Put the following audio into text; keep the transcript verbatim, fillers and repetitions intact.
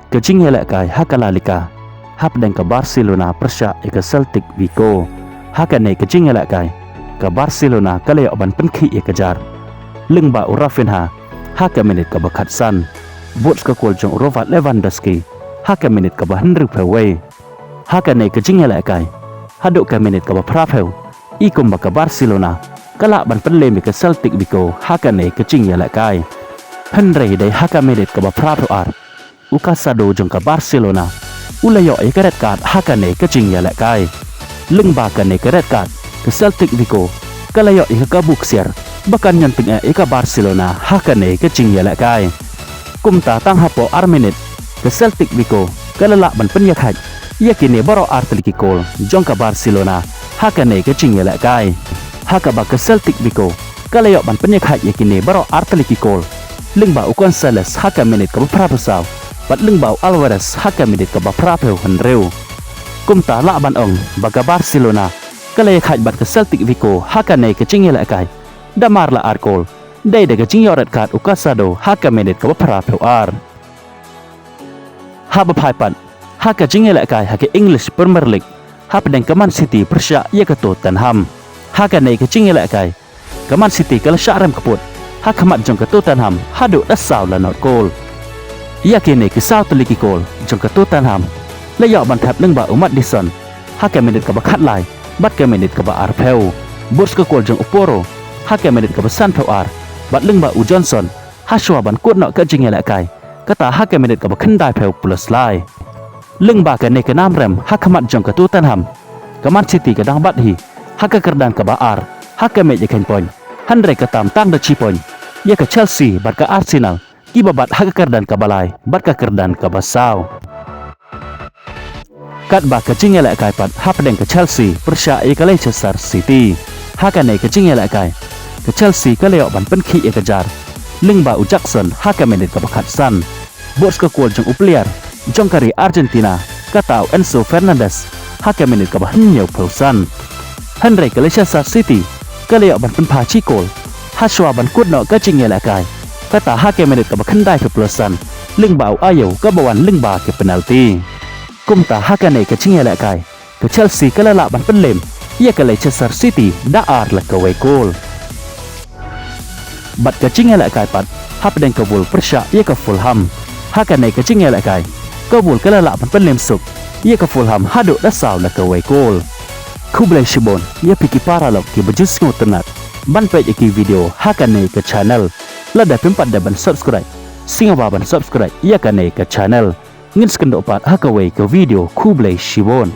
Ka jingïalehkai ha ka La Liga hapdeng ka Barcelona pyrshah ïa ka Celtic Vigo. Ha kane ka jingïalehkai, ka Barcelona ka la ïoh ban pynkhih ïa ka jar lyngba u Raphinha ha ka minit kaba khatsan, bad ka kol jong u Robert Lewandowski ha ka minit kaba hynriewphew wei. Ha kane ka jingïalehkai, haduh ka minit kaba phraphew, i kumba ka Barcelona ka lah ban pynlem ïa ka Celtic Vigo ha kane ka jingïalehkai. Hynrei dei ha ka minit kaba phraphew ar, u Casado jong ka Barcelona u la ïoh ïa ka red card ha kane ka jingïalehkai. Lyngba kane ka red card, ka Celtic Vigo ka la ïoh ïa ka kabu ksiar ba kan ñion tyngeh ïa ka Barcelona ha kane ka jingïalehkai. Kumta tang hapoh ar minit, ka Celtic Vigo ka la lah ban pynïakhaid ïa kine baroh ar tylli ki kol jong ka Barcelona ha kane ka jingïalehkai. Ha kaba ka Celtic Vigo ka la ïoh ban pynïakhaid ïa kine baroh ar tylli ki kol lyngba u Gonzalez ha ka minit kaba phraphew saw, bad lyngba u Alvarez ha ka minit kaba phraphew hynriew. Kumta lah ban ong ba ka Barcelona ka la ïakhaid bad ka Celtic Vigo ha kane ka jingïalehkai da mar la ar kol, dei da ka jingïoh red card u Casado ha ka minit kaba phraphew ar. Haba phai pat ha ka jingïalehkai ha ka English Premier League hapdeng ka Man City pyrshah ïa ka Tottenham. Ha kane ka jingïalehkai, ka Man City ka la shah rem kput ha khmat jong ka Tottenham haduh da saw la nod kol. Ïa kine ki saw tylli ki kol jong ka Tottenham la ïoh ban thep lyngba u Maddison ha ka minit kaba khatlai bad ka minit kaba arphew, bad ka kol jong u Porro ha ka minit kaba sanphew ar, bad lyngba u Johnson ha shuwa ban kut noh ka jingïalehkai, kata ha ka minit kaba khyndaiphew plus lai. Lyngba kane ka nam rem ha khmat jong ka Tottenham, ka Man City ka dang bat hi ha ka kyrdan kaba ar ha ka mei ïakhein point, hynrei ka tam tang da shi point ïa ka Chelsea bad ka Arsenal, kiba bat ha ka kyrdan kaba lai bad ka kyrdan kaba saw. Katba ka jingïalehkai pat hapdeng ka Chelsea pyrshah ïa ka Leicester City. Ha kane ka jingïalehkai, ka Chelsea ka la ïoh ban pynkhih ïa ka jar lyngba u Jackson ha ka minit kaba khatsan, bad ka kol jong u player jong ka ri Argentina, kata u Enzo Fernandez ha ka minit kaba hynñiewphew san. Hynrei ka Leicester City ka la ïoh ban pynpha shi kol ha shuwa ban kut noh ka jingïalehkai, kata ha ka minit kaba khyndaiphew plus san, lyngba u Ayew kaba wan lyngba ka penalty. Kumta ha kane ka jingïalehkai, ka Chelsea ka la lah ban pynlem ïa ka Leicester City da ar la kawei kol. Bad ka jingïalehkai pat hapdeng ka Wolves pyrshah ïa ka Fulham. Ha kane ka jingïalehkai, ka Wolves ka la lah ban pynlem suk ïa ka Fulham haduh da saw la kawei kol. Khublei shibun ïa phi ki paralok kiba ju sngewtynnat ban peit ïa ki video ha kane ka channel. Lada phim pat dep ban subscribe, sngewbha ban subscribe ïa kane ka channel. Ngin sa ïakynduh pat ha kawei ka video, khublei shibun.